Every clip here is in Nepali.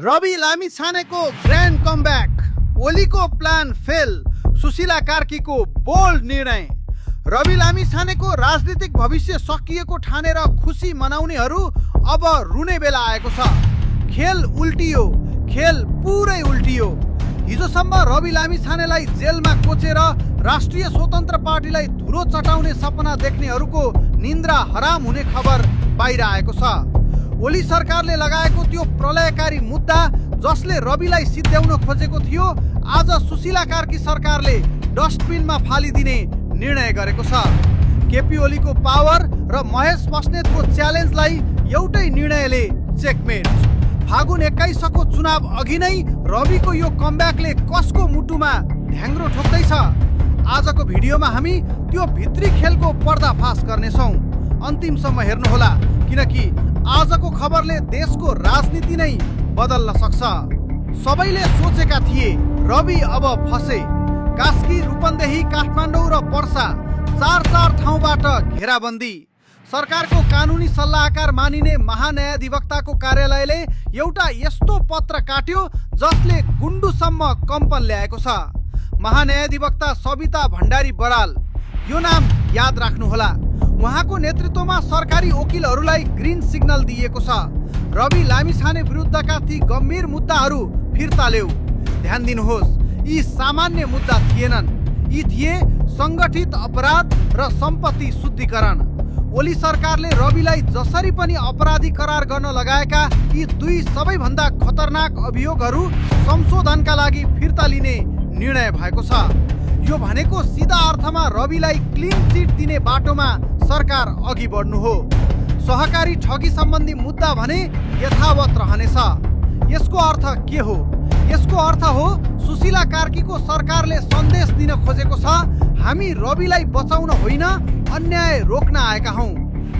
रवि लामिछानेको ग्रान्ड कमब्याक, ओलीको प्लान फेल, सुशीला कार्कीको बोल्ड निर्णय। रवि लामिछानेको राजनीतिक भविष्य सकिएको ठानेर खुसी मनाउनेहरू अब रुने बेला आएको छ। खेल उल्टियो, खेल पुरै उल्टियो। हिजोसम्म रवि लामिछानेलाई जेलमा कोचेर राष्ट्रिय स्वतन्त्र पार्टीलाई धुलो चटाउने सपना देख्नेहरूको निन्द्रा हराम हुने खबर बाहिर आएको छ। ओली सरकारले लगाएको त्यो प्रलयकारी मुद्दा जसले रविलाई सिद्ध्याउन खोजेको थियो, आज सुशीला कार्की सरकारले डस्टबिनमा फालिदिने निर्णय गरेको छ। केपी ओलीको पावर र महेश बस्नेतको च्यालेन्जलाई एउटै निर्णयले चेकमेट। फागुन 21 चुनाव अघि नै रविको यो कमब्याकले कसको मुटुमा ढ्याङ्ग्रो ठोक्दैछ? आजको भिडियोमा हामी त्यो भित्री खेलको पर्दाफास गर्नेछौँ। अन्तिमसम्म हेर्नुहोला, किनकि आजको खबरले देशको राजनीति नै बदल्न सक्छ। सबैले सोचेका थिए रवि अब फसे। कास्की, रूपन्देही, काठमाडौँ र पर्सा चार ठाउँबाट घेराबन्दी। सरकारको कानुनी सल्लाहकार मानिने महान्यायाधिवक्ताको कार्यालयले एउटा यस्तो पत्र काट्यो जसले गुन्डुसम्म कम्पन ल्याएको छ। महान्यायाधिवक्ता सबिता भण्डारी बराल, यो नाम याद राख्नुहोला। उहाँको नेतृत्वमा सरकारी वकिलहरूलाई ग्रिन सिग्नल दिएको छ। रवि लामिछाने विरुद्धका ती गम्भीर मुद्दाहरू फिर्ता ल्याऊ। ध्यान दिनुहोस्, यी सामान्य मुद्दा थिएनन्। यी थिए सङ्गठित अपराध र सम्पत्ति शुद्धिकरण। ओली सरकारले रविलाई जसरी पनि अपराधी करार गर्न लगाएका यी दुई सबैभन्दा खतरनाक अभियोगहरू संशोधनका लागि फिर्ता लिने निर्णय भएको छ। यो भनेको सिधा अर्थमा रविलाई क्लिन चिट दिने बाटोमा सरकार अघि बढ्नु हो। सहकारी ठगी सम्बन्धी मुद्दा भने यथावत रहनेछ। यसको अर्थ के हो? यसको अर्थ हो सुशीला कार्कीको सरकारले सन्देश दिन खोजेको छ, हामी रविलाई बचाउन होइन, अन्याय रोक्न आएका हौँ।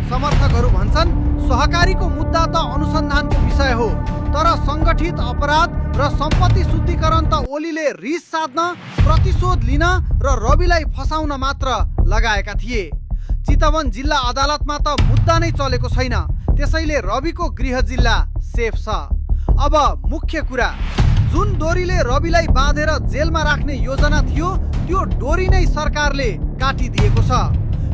समर्थकहरू भन्छन् सहकारीको मुद्दा त अनुसन्धानको विषय हो, तर सङ्गठित अपराध र सम्पत्ति शुद्धिकरण त ओलीले रिस साध्न, प्रतिशोध लिन र रविलाई फसाउन मात्र लगाएका थिए। चितवन जिल्ला अदालतमा त मुद्दा नै चलेको छैन, त्यसैले रविको गृह जिल्ला सेफ छ। अब मुख्य कुरा, जुन डोरीले रविलाई बाँधेर जेलमा राख्ने योजना थियो, त्यो डोरी नै सरकारले काटिदिएको छ।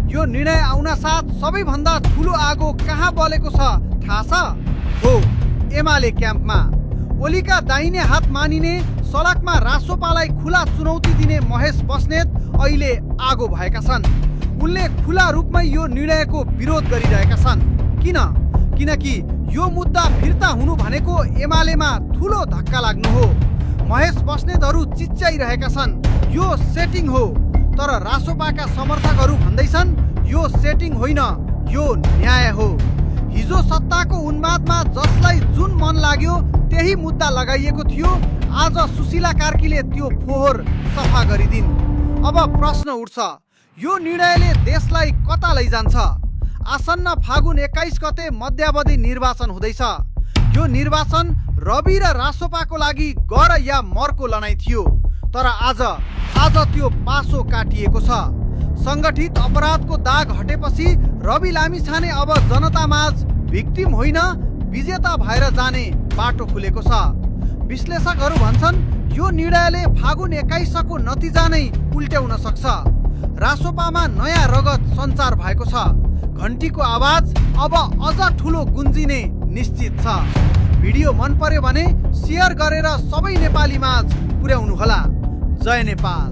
यो निर्णय आउन साथ सबैभन्दा ठुलो आगो कहाँ बलेको छ थाहा छ? हो, एमाले क्याम्पमा। ओलीका दाहिने हात मानिने, सडकमा रासोपालाई खुला चुनौती दिने महेश बस्नेत अहिले आगो भएका छन्। उनले खुला रूपमै यो निर्णयको विरोध गरिरहेका छन्। किनकि यो मुद्दा फिर्ता हुनु भनेको एमालेमा ठुलो धक्का लाग्नु हो। महेश बस्नेतहरू चिच्याइरहेका छन्, यो सेटिङ हो। तर रासोपाका समर्थकहरू भन्दैछन् यो सेटिङ होइन, यो न्याय हो। हिजो सत्ताको उन्मादमा जसलाई जुन मन लाग्यो त्यही मुद्दा लगाइएको थियो, आज सुशीला कार्कीले त्यो फोहोर सफा गरिदिन्। अब प्रश्न उठ्छ, यो निर्णयले देशलाई कता लैजान्छ? आसन्न फागुन 21 गते मध्यावधि निर्वाचन हुँदैछ। यो निर्वाचन रवि र रासोपाको लागि गर या मरको लडाईँ थियो, तर आज त्यो पासो काटिएको छ। सङ्गठित अपराधको दाग हटेपछि रवि लामिछाने अब जनतामाझ भिक्टिम होइन, विजेता भएर जाने बाटो खुलेको छ। विश्लेषकहरू भन्छन् यो निर्णयले फागुन 21 को नतिजा नै उल्ट्याउन सक्छ। रासोपामा नयाँ रगत सञ्चार भएको छ। घन्टीको आवाज अब अझ ठुलो गुन्जिने निश्चित छ। भिडियो मन पर्यो भने शेयर गरेर सबै नेपालीमाझ पुर्याउनुहोला। जय नेपाल।